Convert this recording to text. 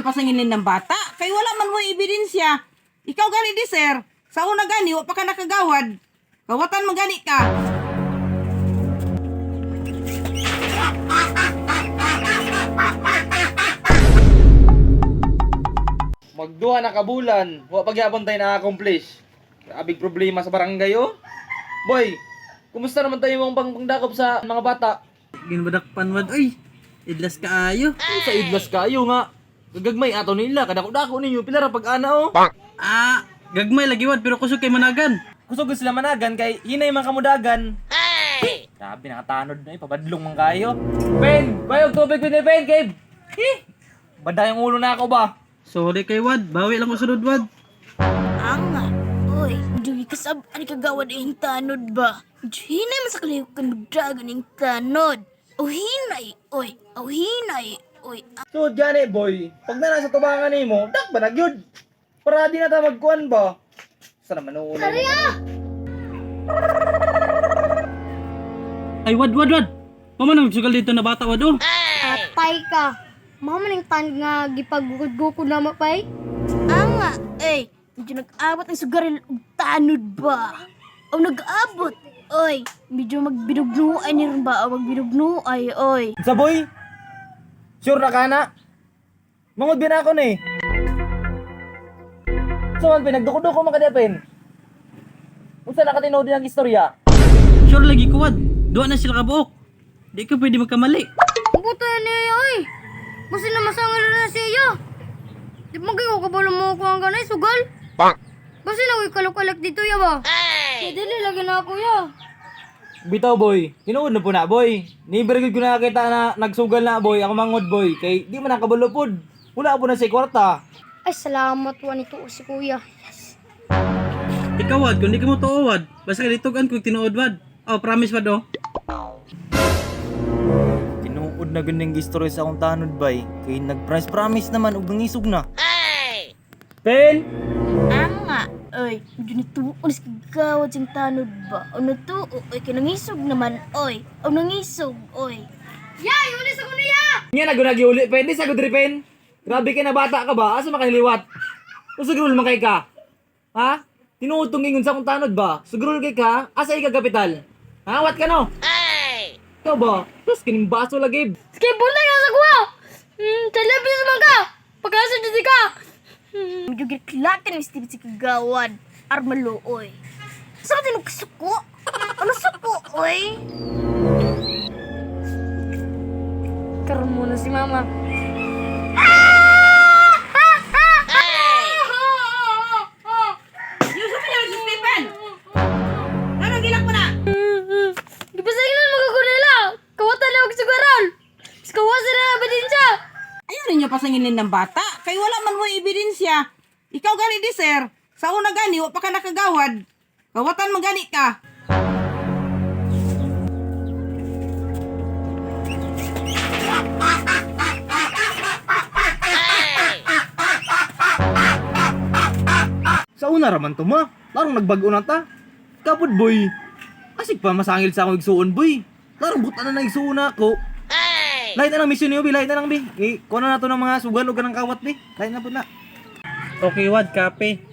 ninyo pasangilin ng bata. Kay wala man mo ebidensya. Ikaw gani di sir. Sa una gani, wa pa ka nakagawad. Kawatan man gani ka. Magduha na kabulan, wa pagyapon tayo na-accomplish. Grabing problema sa barangay oh. Boy, kumusta naman tayo mong pangpangdakop sa mga bata? Ginbadakpan wad oy. Idlas kaayo. Sa idlas kayo nga. Gagagmay ato nila, kadako-dako ninyo, pila ra pag-ana oh. Ah, gagmay lagi wad pero kusog kay managan. Kusog sila managan kay hinay man kamudagan. Hey! Grabe nakatanod na eh, pabadlong man kayo. Ben, bayog tubig Ben, Ben, Gabe. Hi! Baday ang ulo na ako ba? Sorry kay wad, bawi lang ko sunod wad. Anga, oy, juy kasab ani kagawad ing tanod ba? Juy hinay man sa kalihukan magdagan ing tanod. O hinay, oy, o hinay, oy. So, gani boy, pag na nasa tubangan nimo, dak ba na gyud? Para di na ta magkuan ba? Sa naman ulo. Ay wad wad wad. Pamano sugal dito na bata wad oh. Atay ka. Mao man ang tan nga gipagukod-gukod na pay. Anga, ay, medyo nag-abot ang sugaril og tanod ba? O nag-abot, oy, medyo magbinugnuay ni ron ba? O magbinugnuay, oy. Sa boy? Sure na ka na? Mangod bin ako na eh. So man, pinagduko-duko man kadepin. Unsa na katinood ang istorya? Sure lagi ko wad. Duha na sila kabuok. Di ko pwede magkamali. Ang puta niya oy. Basta na masangal na siya. Di ba kayo kabalo mo ko ang ganay sugal? Bang. Basta na kalok-kalok dito ya ba? Ay. Dili lagi na ako ya. Bitaw boy, tinuod na po na boy. Never gud ko nakakita na nagsugal na boy, ako mangod boy kay di man nakabalo pod. Wala po na sa kwarta. Ay salamat wa nito si kuya. Yes. Ikaw wad, kung di ka mo tuo wad, basta kalitugan kung tinuod wad. Oh, promise wad oh. Tinuod na gud ning istorya sa akong tanod bay, kay nag-promise promise naman og nangisog na. Pen! Anga, oy, medyo nituon sa kagawad sing tanod ba? O natuo, oy, kinangisog naman, oy. O nangisog, oy. Yay, uli sa kuya. Nga na gunagi uli, pen, di sa gud pen. Grabe kay na bata ka ba? Asa makaniliwat? Usugrol man kay ka. Ha? Tinuod tong ingon sa akong tanod ba? Sugrol kay ka, asa ika kapital? Ha, wat ka no? Ay! Ikaw ba? Tapos kining baso lagi. Sige, buntay ka sa kuya. Talabis man ka. Pagkasa dito ka. Medyo giklakan ni Steve si kagawad. Armaluoy. Sa ka kasuko? Ano suko, oy? Karon muna si mama. Yusuf niya si Stephen. Ano gilak mo na? Di ba sa inyo mga Kawatan na og sugaran. Kawasan na ba din siya? Ayaw ninyo pasangilin ng bata. Kay wala man mo ebidensya. Ikaw gani di sir. Sa una gani, wa pa ka nakagawad. Kawatan man gani ka. Sa una raman to ma, larong nagbago na ta. Kapod boy, asig pa masangil sa akong igsuon boy. Larong buta na na igsuon na ako. Ay! Lahat na lang mission niyo, bi. Lahat na lang, bi. Eh, kuha na to ng mga sugal o ganang kawat, bi. Lahat na po na. Okay wad, kape.